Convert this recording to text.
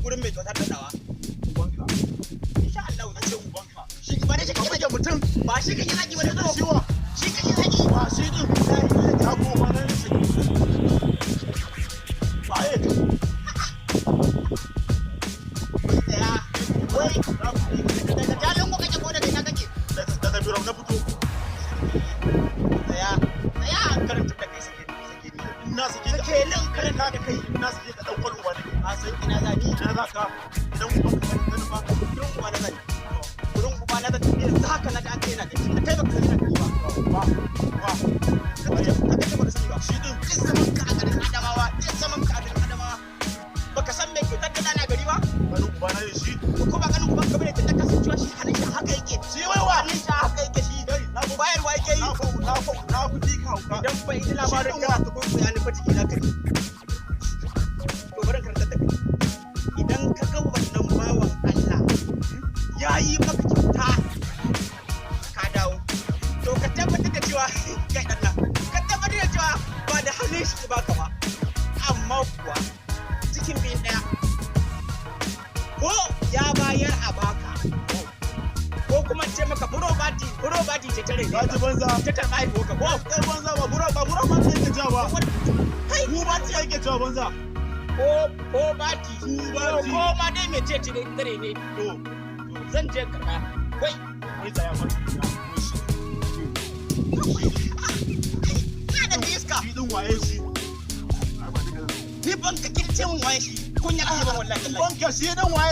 Gurin mai kyautar da dawa. Ubanka. Insha Allah. Na ce ubanka. Shi ba dai shi kake Kake mutum. Ba shi kake zagi ba da Shi wa? Shi kake zagi. Ba shi din. Ya koma nan shi. Waye? Tsaya. Wai daga Jalingo kake ko daga ina kake? Daga Birom na fito. Tsaya. Tsaya, karanta da kai, sake ni, sake ni. In na sake ka. Sake ni in karanta da kai. In na sake ka, dan kwal uba ne. A san ina zani. Ina za ka? Idan ubanka ka sani ba. Gurin uba na zani. Gurin uba na zani. Yanzu haka na ji an ce yana gari. Tunda kai baka sani na gari ba. Ba. Ba. Kaka ce baka sani ba. Shi din. Duk zaman ka a garin Adamawa, duk zaman ka a garin Adamawa, baka san mai kyautar da na gari ba? Ganin uba na ne shi. Ko ba ganin uban ka bane, tunda kasancewa shi hannun shi haka yake. Shi wai wa? Hannun shi haka yake shi. Kai, na fi Bayarwa yake yi. Na fi fika hauka. Idan bai ji labarin Shi din kana tukun ya nufa ciki na kai. To, bari in karantar da kai. Idan ka ga wannan bawan Allah ya yi maka kyauta ka dawo, to ka tabbatar da cewa, kai dan nan, ka tabbatar da cewa ba da hannun shi baka ba. Amma kuwa cikin biyun ɗaya, ko ya bayar a baka, ko kuma ce maka burobati, burobati ce ta rene Ka ji ka banza. ta karɓa haihuwa ka ko. Kai banza, ba buro ba ce yake cewa ba. Kai. Ku ba ce yake cewa banza. Ko bati. Ku bati. Ko ma dai mece ce dai tare ne. To, zan je karɓa wai. Wai tsaya mana. Wai shi. Na da iska. Shi din waye shi? Ni ban ka kirce mun waye shi, kunya kake ban, wallahi tallahi. Ubanka, shi din waye?